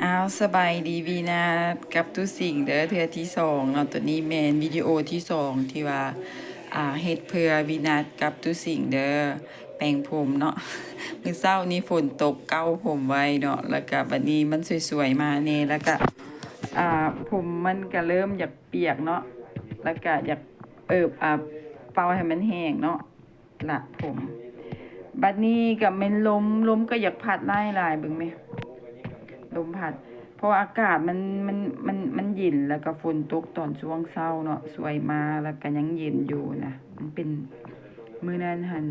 ອ້າວ ສະບາຍດີ ວີນັດກັບຕູສິງເດີ ເທື່ອທີສອງເນາະ. ໂຕນີ້ແມ່ນວິດີໂອທີສອງທີ່ວ່າ ອ່າ ເຮັດເພື່ອວີນັດກັບຕູສິງເດີ ແປງຜົມເນາະ. ມື້ເຊົ້ານີ້ຝົນຕົກເກົ້າຜົມໄວ້ເນາະ ແລ້ວກະບັດນີ້ມັນສວຍໆມາແດ່ ແລ້ວກະ ອ່າ ຜົມມັນກະເລີ່ມຢາກປຽກເນາະ ແລ້ວກະຢາກເອີບ ອ່າ ເປົ່າໃຫ້ມັນແຫ້ງເນາະ. ລະຜົມ. ບັດນີ້ກະແມ່ນລົມ ລົມກະຢາກພັດຫຼາຍໆ ເບິ່ງແມະ ລົມພັດ ເພາະວ່າອາກາດມັນ ມັນ ມັນ ມັນເຢັນ ແລ້ວກະຝົນຕົກຕອນຊ່ວງເຊົ້າເນາະ ສວຍມາ ແລ້ວກະຍັງເຢັນຢູ່ນະ. ມັນເປັນ ມື້ນັ້ນຫັ້ນ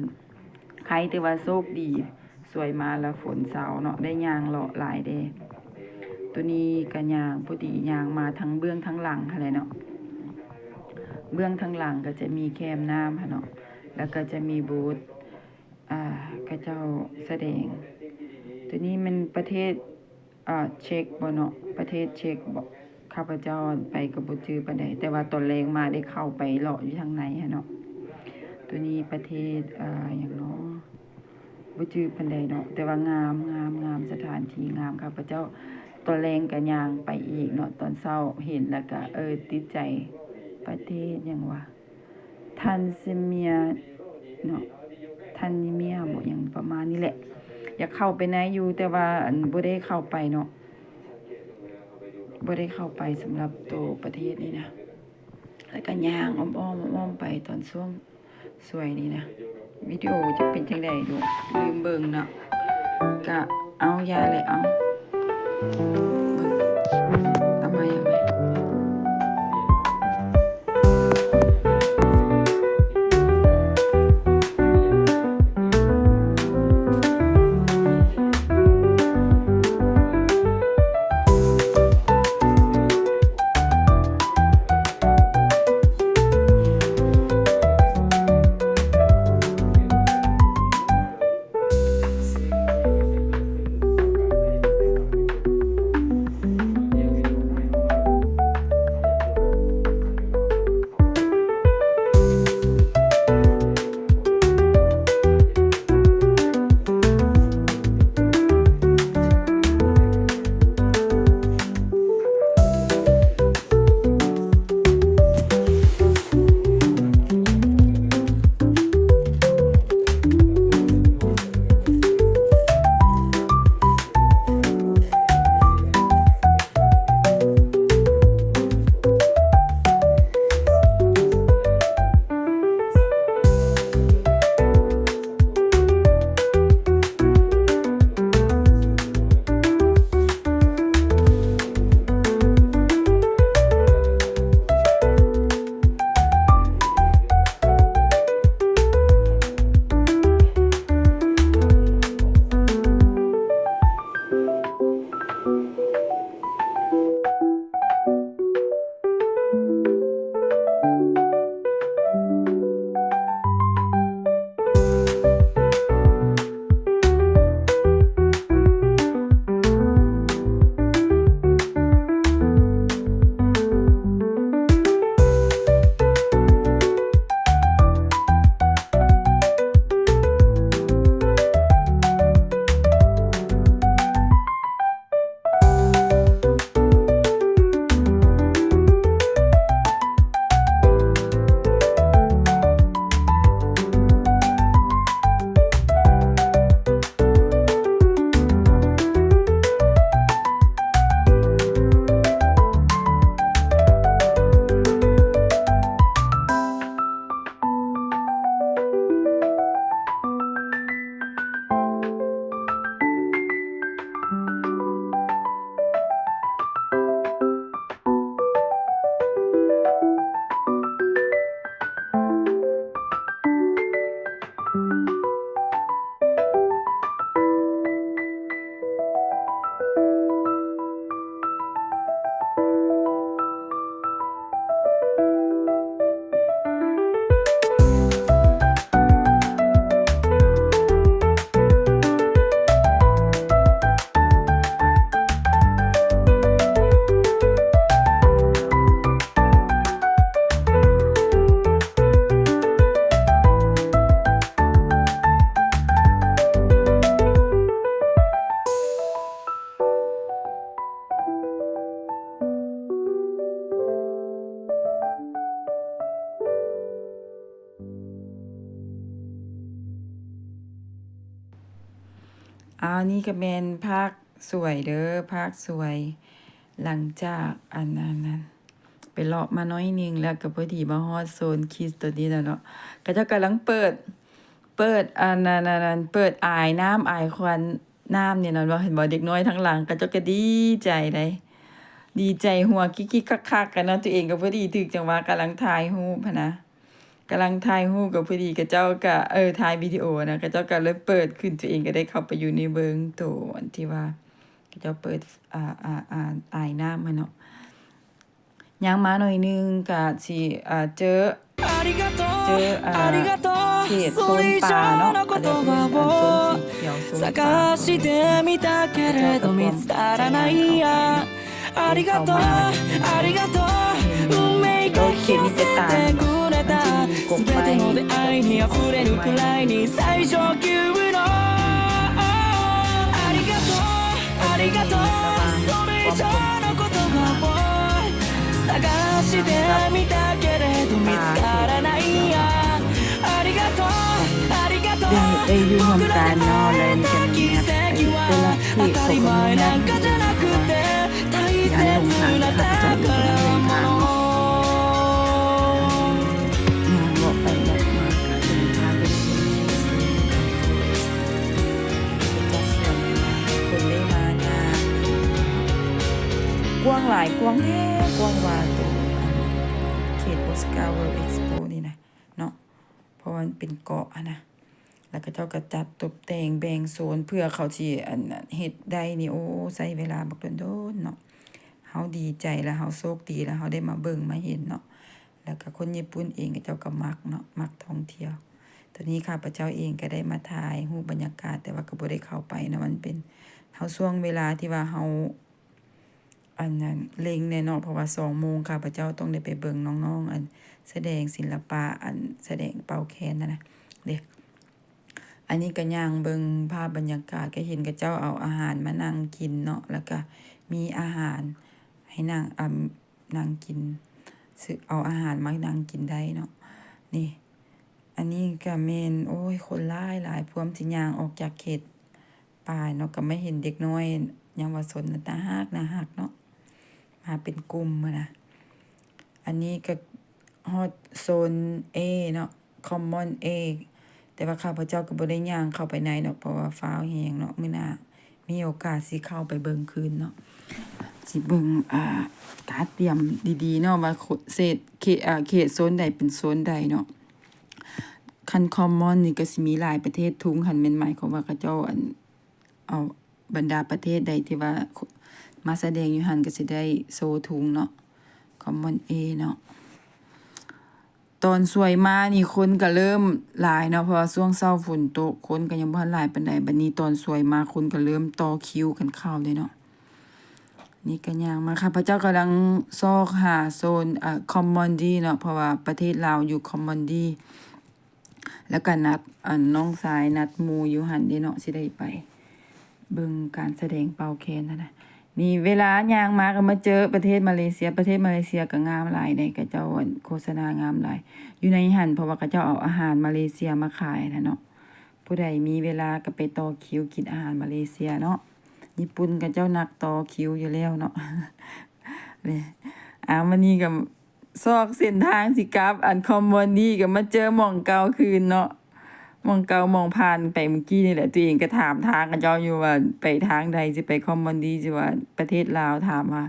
ໃຄແຕ່ວ່າໂຊກດີ ສວຍມາແລ້ວຝົນເຊົາເນາະ ໄດ້ຍ່າງເລາະຫຼາຍເດ້. ໂຕນີ້ກະຍ່າງ ພໍດີຍ່າງມາທາງເບື້ອງທາງຫຼັງຫັ້ນແຫຼະເນາະ ເບື້ອງທາງຫຼັງກະຈະມີແຄມນ້ຳຫັ້ນເນາະ ແລ້ວກະຈະມີບູດ ອ່າ ເຂົາເຈົ້າສະແດງ. ໂຕນີ້ແມ່ນປະເທດ ອ່າ ເຊັກບໍ່ເນາະ ປະເທດເຊັກບໍ່ ຂ້າພະເຈົ້າໄປກະບໍ່ຈື່ປານໃດ ແຕ່ວ່າຕອນແລງມາໄດ້ເຂົ້າໄປເລາະຢູ່ທາງໃນຫັ້ນເນາະ. ໂຕນີ້ປະເທດ ອ່າ ຫຍັງເນາະ ບໍ່ຈື່ປານໃດເນາະ ແຕ່ວ່າງາມ ງາມ ງາມ ສະຖານທີ່ງາມ. ຂ້າພະເຈົ້າຕອນແລງກະຍ່າງໄປອີກເນາະ ຕອນເຊົ້າເຫັນແລ້ວກະ ເອີ ຕິດໃຈ ປະເທດຫຍັງຫວາ ທັນຊາເນຍເນາະ ທັນຊາເນຍບໍ ຫຍັງປະມານນີ້ແຫຼະ. ຢາກເຂົ້າໄປໃນຢູ່ ແຕ່ວ່າ ອັນ ບໍ່ໄດ້ເຂົ້າໄປເນາະ ບໍ່ໄດ້ເຂົ້າໄປສຳລັບໂຕປະເທດນີ້ນະ. ແລ້ວກະຍ່າງອ້ອມໆ ອ້ອມໆ ໄປຕອນຊ່ວງ ສວຍນີ້ນະ. ວິດີໂອຈະເປັນຈັ່ງໃດດູ ລືມເບິ່ງເນາະ ກະເອົາ ຢ່າແຫຼະ ເອົາ ເບິ່ງ ເອົາໃໝ່ ເອົາໃໝ່. ອັນນີ້ກໍແມ່ນພາກສວຍເດີ ພາກສວຍ. ຫຼັງຈາກອັນນັ້ນ ໄປເລາະມາໜ້ອຍໜຶ່ງ ແລ້ວກໍພໍດີມາຮອດໂຊນຄິດໂຕນີ້ແລ້ວເນາະ. ເຂົາເຈົ້າກຳລັງເປີດ ເປີດອັນນັ້ນ ອັນນັ້ນ ເປີດອາຍນ້ຳອາຍຄວັນນ້ຳນີ້ເນາະ. ເຫັນບໍ່ ເດັກນ້ອຍທາງຫຼັງ ເຂົາເຈົ້າກໍດີໃຈໃດ໋ ດີໃຈຫົວກິກໆຄັກໆກັນເນາະ. ຕົວເອງກໍພໍດີຖືກຈັງຫວະກຳລັງຖ່າຍຮູບຫັ້ນນະ ກຳລັງຖ່າຍຮູບ ກໍພໍດີເຂົາເຈົ້າກໍ ເອີ ຖ່າຍວິດີໂອນະ ເຂົາເຈົ້າກໍເລີຍເປີດຂຶ້ນ ຕົວເອງກໍໄດ້ເຂົ້າໄປຢູ່ໃນເບິ່ງໂຕອັນທີ່ວ່າເຂົາເຈົ້າເປີດ ອາ ອາ ອາ ອາຍນ້ຳຫັ້ນເນາະ. ຍ່າງມາໜ້ອຍໜຶ່ງກະຊິ ອາ ເຈີ ເຈີ ອາ ເຂດໂຊນປ່າເນາະ ເຂົາເຈົ້າເອີ້ນອັນໂຊນສີຂຽວ ໂຊນປ່າ ເຂົາເຈົ້າກໍພວມຈະຍ່າງເຂົ້າໄປເນາະ ເຂົ້າມາ ເຫັນ ເຂົາເຈົ້າເຂດມີແຕ່ປ່າເນາະ ມັນຈະມີກົກໄມ້ ເຂົາເຈົ້າເຂດມີກົກໄມ້ ອັນນີ້ລະຫວ່າງຄວາມຄົນ ໄດ້ ໄດ້ຢູ່ຮ່ວມກັນເນາະ ໄດ້ກັນແບບ ເອີ ແຕ່ລະເຂດເຂົາກໍມີແບບ ເອີ ເພາະວ່າ ຍ່າງລົງທາງ ເຂົາເຈົ້າເອງກໍໄດ້ລົງທາງເນາະ ຍ່າງເລາະໄປເລາະມາ ກໍເດີນທາງໄປເປັນເຂດໂຊນ ເປັນເຂດສວນ ຄົນໄດ້ມາຍ່າງ ກວ້າງຫຼາຍ ກວ້າງແທ້ ກວ້າງວ່າໂຕ ອັນ ເຂດໂອຊາກາ World Expo ນີ້ນະເນາະ ເພາະວ່າມັນເປັນເກາະຫັ້ນນະ. ແລ້ວເຂົາເຈົ້າກໍຈັດຕົບແຕ່ງແບ່ງໂຊນເພື່ອເຂົາຊິ ອັນ ເຮັດໄດ້ນີ້ ໂອ້ ໃຊ້ເວລາບັກດົນໆເນາະ. ເຮົາດີໃຈ ແລ້ວເຮົາໂຊກດີ ແລ້ວເຮົາໄດ້ມາເບິ່ງມາເຫັນເນາະ. ແລ້ວກໍຄົນຍີ່ປຸ່ນເອງ ເຂົາເຈົ້າກໍມັກເນາະ ມັກທ່ອງທ່ຽວ. ຕອນນີ້ຂ້າພະເຈົ້າເອງກໍໄດ້ມາຖ່າຍຮູບບັນຍາກາດ ແຕ່ວ່າກໍບໍ່ໄດ້ເຂົ້າໄປເນາະ ມັນເປັນ ເຮົາ ຊ່ວງເວລາທີ່ວ່າເຮົາ ອັນນັ້ນເລັ່ງແດ່ເນາະ ເພາະວ່າສອງໂມງຂ້າພະເຈົ້າຕ້ອງໄດ້ໄປເບິ່ງນ້ອງໆ ອັນສະແດງສິລະປະ ອັນສະແດງເປົ່າແຄນຫັ້ນນະເດ້. ອັນນີ້ກໍຍ່າງເບິ່ງພາບບັນຍາກາດ ກໍເຫັນເຂົາເຈົ້າເອົາອາຫານມານັ່ງກິນເນາະ ແລ້ວກໍມີອາຫານໃຫ້ນັ່ງ ອາ ນັ່ງກິນ ຊື້ ເອົາອາຫານມານັ່ງກິນໄດ້ເນາະ ນີ້. ອັນນີ້ກໍແມ່ນ ໂອ້ຍ ຄົນຫຼາຍໆ ພວມຊິຍ່າງອອກຈາກເຂດປ່າເນາະ ກໍມາເຫັນເດັກນ້ອຍເຍົາວະຊົນ ໜ້າຮັກ ໜ້າຮັກເນາະ ມາເປັນກຸ່ມຫັ້ນນະ. ອັນນີ້ກໍຮອດໂຊນ A ເນາະ Common A ແຕ່ວ່າຂ້າພະເຈົ້າກໍບໍ່ໄດ້ຍ່າງເຂົ້າໄປໃນເນາະ ເພາະວ່າຟ້າວແຮງເນາະ. ມື້ໜ້າມີໂອກາດຊິເຂົ້າໄປເບິ່ງຄືນເນາະ ຊິເບິ່ງ ອ່າ ກາດຕຽມດີໆເນາະ ວ່າເຂດ ເຂດ ເຂດໂຊນໃດເປັນໂຊນໃດເນາະ. ຄັນ Common ນີ້ກໍຊິມີຫຼາຍປະເທດທຸງຫັ້ນ ແມ່ນໝາຍຄວາມວ່າເຂົາເຈົ້າ ອັນ ເອົາບັນດາປະເທດໃດທີ່ວ່າມາສະແດງຢູ່ຫັ້ນ ກໍຊິໄດ້ໂຊທຸງເນາະ Common A ເນາະ. ຕອນສວຍມານີ້ຄົນກໍເລີ່ມຫຼາຍເນາະ ເພາະວ່າຊ່ວງເຊົ້າຝົນຕົກ ຄົນກໍຍັງບໍ່ທັນຫຼາຍປານໃດ. ບັດນີ້ຕອນສວຍມາຄົນກໍເລີ່ມຕໍ່ຄິວກັນເຂົ້າເລີຍເນາະ. ນີ້ກໍຍ່າງມາ ຂ້າພະເຈົ້າກຳລັງຊອກຫາໂຊນ ເອີ Common D ເນາະ ເພາະວ່າປະເທດລາວຢູ່ Common D ແລ້ວກໍນັດ ອັນ ນ້ອງຊາຍນັດໝູ່ຢູ່ຫັ້ນເດ້ເນາະ ຊິໄດ້ໄປເບິ່ງການສະແດງເປົ່າແຄນຫັ້ນນະ. ນີ້ເວລາຍ່າງມາກໍມາເຈີປະເທດມາເລເຊຍ ປະເທດມາເລເຊຍກໍງາມຫຼາຍເດ້ ເຂົາເຈົ້າ ອັນ ໂຄສະນາງາມຫຼາຍຢູ່ໃນຫັ້ນ ເພາະວ່າເຂົາເຈົ້າເອົາອາຫານມາເລເຊຍມາຂາຍຫັ້ນນະເນາະ. ຜູ້ໃດມີເວລາກໍໄປຕໍ່ຄິວກິນອາຫານມາເລເຊຍເນາະ. ຍີ່ປຸ່ນເຂົາເຈົ້ານັກຕໍ່ຄິວຢູ່ແລ້ວເນາະ. ນີ້ ອາ ມື້ນີ້ກໍຊອກເສັ້ນທາງຊິກັບ ອັນ Common D ກໍມາເຈີໝ່ອງເກົ່າຄືນເນາະ ໝ່ອງເກົ່າ ໝ່ອງຜ່ານໄປມື້ກີ້ນີ້ແຫຼະ. ຕົວເອງກໍຖາມທາງເຂົາເຈົ້າຢູ່ວ່າໄປທາງໃດ ຊິໄປ Common D ຊິວ່າປະເທດລາວ ຖາມວ່າ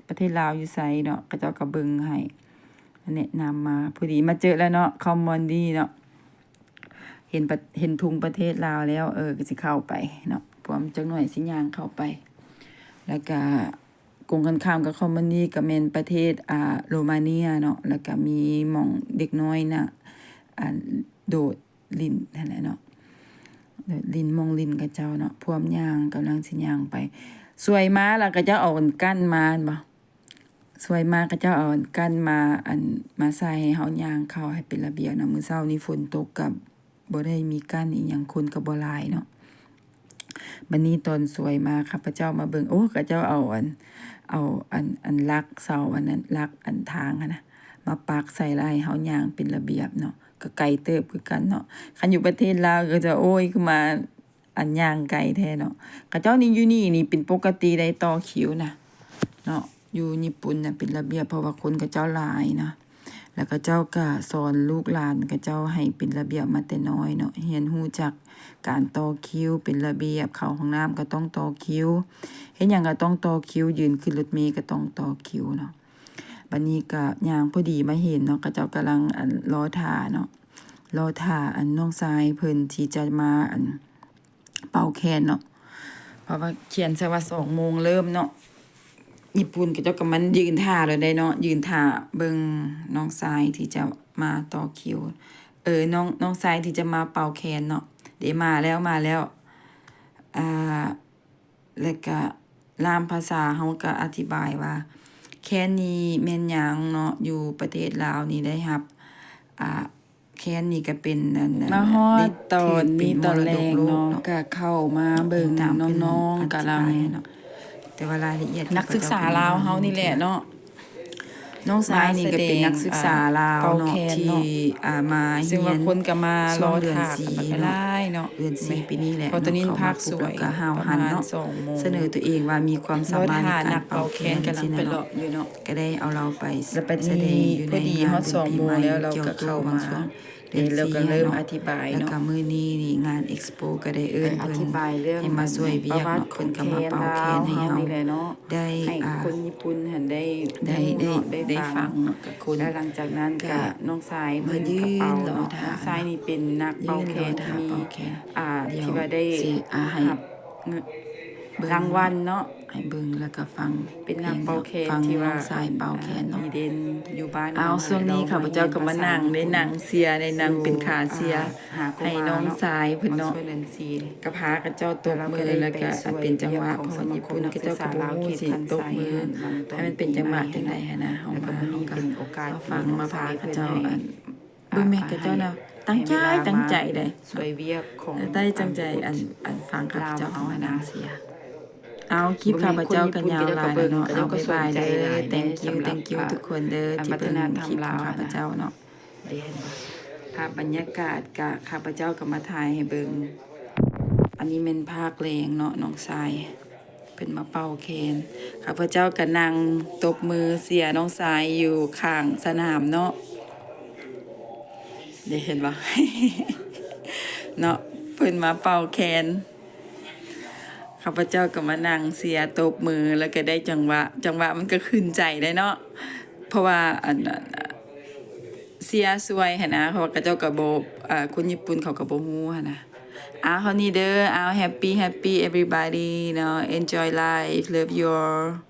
ປະເທດລາວຢູ່ໃສເນາະ ເຂົາເຈົ້າກໍເບິ່ງໃຫ້ ແນະນຳມາ. ພໍດີມາເຈີແລ້ວເນາະ Common D ເນາະ. ເຫັນປະ ເຫັນທຸງປະເທດລາວແລ້ວ ເອີ ກໍຊິເຂົ້າໄປເນາະ ພວມຈັກໜ້ອຍຊິຍ່າງເຂົ້າໄປ. ແລ້ວກະກົງກັນຂ້າມກັບ Common D ກໍແມ່ນປະເທດ ອ່າ ໂຣມາເນຍເນາະ. ແລ້ວກະມີໝ່ອງເດັກນ້ອຍນະ ອັນ ໂດດຫຼິ້ນຫັ້ນແຫຼະເນາະ ໂດດຫຼິ້ນ ໝ່ອງຫຼິ້ນເຂົາເຈົ້າເນາະ. ພວມຍ່າງ ກຳລັງຊິຍ່າງໄປ ສວຍມາ ແລ້ວເຂົາເຈົ້າເອົາອັນກັ້ນມາ ເຫັນບໍ່? ສວຍມາ ເຂົາເຈົ້າເອົາອັນກັ້ນມາ ອັນ ມາໃສ່ໃຫ້ເຮົາຍ່າງເຂົ້າໃຫ້ເປັນລະບຽບນະ. ມື້ເຊົ້ານີ້ຝົນຕົກ ກໍບໍ່ໄດ້ມີກັ້ນອີ່ຫຍັງ ຄົນກໍບໍ່ຫຼາຍເນາະ. ບັດນີ້ຕອນສວຍມາ ຂ້າພະເຈົ້າມາເບິ່ງ ໂອ້ ເຂົາເຈົ້າເອົາອັນ ເອົາອັນ ອັນຫຼັກເສົາ ອັນນັ້ນ ຫຼັກອັນທາງຫັ້ນນະ ມາປັກໃສ່ ແລ້ວໃຫ້ເຮົາຍ່າງເປັນລະບຽບເນາະ. ກໍໄກເຕີບຄືກັນເນາະ. ຄັນຢູ່ປະເທດລາວກໍຈະ ໂອ້ຍ ຄືມາ ອັນຍ່າງໄກແທ້ເນາະ. ເຂົາເຈົ້ານີ້ຢູ່ນີ້ນີ້ເປັນປົກກະຕິໄດ້ຕໍ່ຄິວນະເນາະ. ຢູ່ຍີ່ປຸ່ນນະເປັນລະບຽບ ເພາະວ່າຄົນເຂົາເຈົ້າຫຼາຍນະ. ແລ້ວເຂົາເຈົ້າກະສອນລູກຫຼານເຂົາເຈົ້າໃຫ້ເປັນລະບຽບມາແຕ່ນ້ອຍເນາະ, ຮຽນຮູ້ຈັກການຕໍ່ຄິວເປັນລະບຽບ, ເຂົ້າຫ້ອງນ້ຳກໍຕ້ອງຕໍ່ຄິວ, ເຮັດຫຍັງກໍຕ້ອງຕໍ່ຄິວ, ຢືນຂຶ້ນລົດເມກໍຕ້ອງຕໍ່ຄິວເນາະ. ບັດນີ້ກໍຍ່າງພໍດີມາເຫັນເນາະ, ເຂົາເຈົ້າກຳລັງ ອັນ ລໍຖ້າເນາະ, ລໍຖ້າ ອັນ ນ້ອງຊາຍເພິ່ນທີ່ຈະມາ ອັນ ເປົ່າແຄນເນາະ, ເພາະວ່າຂຽນໃສ່ວ່າສອງໂມງເລີ່ມເນາະ. ຍີ່ປຸ່ນເຂົາເຈົ້າກໍມາຢືນຖ້າແລ້ວໄດ໋ເນາະ, ຢືນຖ້າເບິ່ງນ້ອງຊາຍທີ່ຈະມາຕໍ່ຄິວ, ເອີ ນ້ອງ ນ້ອງຊາຍທີ່ຈະມາເປົ່າແຄນເນາະ. ເດ ມາແລ້ວ ມາແລ້ວ. ອ່າ ແລ້ວກະລ່າມພາສາເຮົາກະອະທິບາຍວ່າ ແຄນນີ້ແມ່ນຫຍັງເນາະ, ຢູ່ປະເທດລາວນີ້ໄດ້ຮັບ ອ່າ ແຄນນີ້ກະເປັນ ອັນ ມາຮອດຕອນນີ້ຕອນແລງເນາະ ກະເຂົ້າມາເບິ່ງນ້ອງໆກຳລັງ ແຕ່ວ່າລາຍລະອຽດ ນັກສຶກສາລາວເຮົານີ້ແຫຼະເນາະ. ນ້ອງຊາຍນີ້ກະເປັນນັກສຶກສາລາວເນາະ ທີ່ ອ່າ ມາຮຽນ ຊ່ວງເດືອນສີ່ເນາະ, ເດືອນສີ່ປີນີ້ແຫຼະເນາະ, ເຂົ້າມາປຸບແລ້ວກະຫ້າວຫັນເນາະ, ສະເໜີຕົວເອງວ່າມີຄວາມສາມາດໃນການເປົ່າແຄນຈັ່ງຊີ້ນະເນາະ. ກະໄດ້ເອົາລາວໄປສະແດງຢູ່ໃນງານບຸນປີໃໝ່ກ່ຽວໂຕບາງຊ່ວງ ເດືອນສີ່ເນາະ. ແລ້ວກະມື້ນີ້ນີ້ງານເອັກສະໂປກະໄດ້ເອີ້ນເພິ່ນໃຫ້ມາຊ່ວຍວຽກເນາະ, ເພິ່ນກະມາເປົ່າແຄນໃຫ້ເຮົາໄດ້ ອ່າ ຄົນຍີ່ປຸ່ນຫັ້ນໄດ້ ໄດ້ ໄດ້ຟັງເນາະ. ກະຄົນ ແລ້ວຫຼັງຈາກນັ້ນກະນ້ອງຊາຍເພິ່ນກະເປົ່າເນາະ, ນ້ອງຊາຍນີ້ເປັນນັກເປົ່າແຄນທີ່ມີ ອ່າ ທີ່ວ່າໄດ້ຮັບ ລາງວັນເນາະ ໃຫ້ເບິ່ງແລ້ວກະຟັງ ເປັນນັກເປົ່າແຄນທີ່ວ່າ ເປັນນ້ອງຊາຍເປົ່າແຄນເນາະ. ມີເດັ່ນຢູ່ບ້ານເຮົາ. ຊ່ວງນີ້ຂ້າພະເຈົ້າກະມານັ່ງ ໄດ້ນັ່ງເຊຍ ໄດ້ນັ່ງເປັນຂາເຊຍໃຫ້ນ້ອງຊາຍເພິ່ນເນາະ, ກະພາເຂົາເຈົ້າຕົບມື ແລ້ວກະເປັນຈັງຫວະ ເພາະວ່າຍີ່ປຸ່ນເຂົາເຈົ້າກະບໍ່ຮູ້ຊິຕົບມືໃຫ້ມັນເປັນຈັງຫວະຈັ່ງໃດຫັ້ນນະ. ເຮົາມາ ເຮົາກະມາຟັງ ມາພາເຂົາເຈົ້າ ອັນ ເບິ່ງແມ່ ຂະເຈົ້ານະ ຕັ້ງໃຈ ຕັ້ງໃຈເດ້ ຊ່ວຍວຽກຂອງ ໄດ້ຕັ້ງໃຈ ອັນ ອັນ ຟັງຂ້າພະເຈົ້າເຂົ້າມານັ່ງເຊຍ. ເອົາ ຄລິບຂ້າພະເຈົ້າກະຍາວຫຼາຍແລ້ວເນາະ, ເອົາ ບາຍບາຍເດີ. Thank you, thank you ທຸກຄົນເດີ ທີ່ເບິ່ງຄລິບຂອງຂ້າພະເຈົ້າເນາະ. ໄດ້ເຫັນບໍ່ ພາບບັນຍາກາດກະ ຂ້າພະເຈົ້າກະມາຖ່າຍໃຫ້ເບິ່ງ. ອັນນີ້ແມ່ນພາກແລງເນາະ ນ້ອງຊາຍ ເພິ່ນມາເປົ່າແຄນ, ຂ້າພະເຈົ້າກະນັ່ງຕົບມືເຊຍນ້ອງຊາຍຢູ່ຂ້າງສະໜາມເນາະ. ໄດ້ເຫັນບໍ່ ເນາະ ເພິ່ນມາເປົ່າແຄນ, ຂ້າພະເຈົ້າກະມານັ່ງເຊຍຕົບມື ແລ້ວກະໄດ້ຈັງຫວະ, ຈັງຫວະມັນກະຂຶ້ນໃຈໄດ໋ເນາະ, ເພາະວ່າ ອັນ ອັນ ເຊຍຊ່ວຍຫັ້ນນະ, ເພາະວ່າເຂົາເຈົ້າກະບໍ່ ເອີ ຄົນຍີ່ປຸ່ນເຂົາກະບໍ່ຮູ້ຫັ້ນນະ. ເອົາ ເທົ່ານີ້ເດີ ເອົາ happy happy everybody ເນາະ, enjoy life, love you all.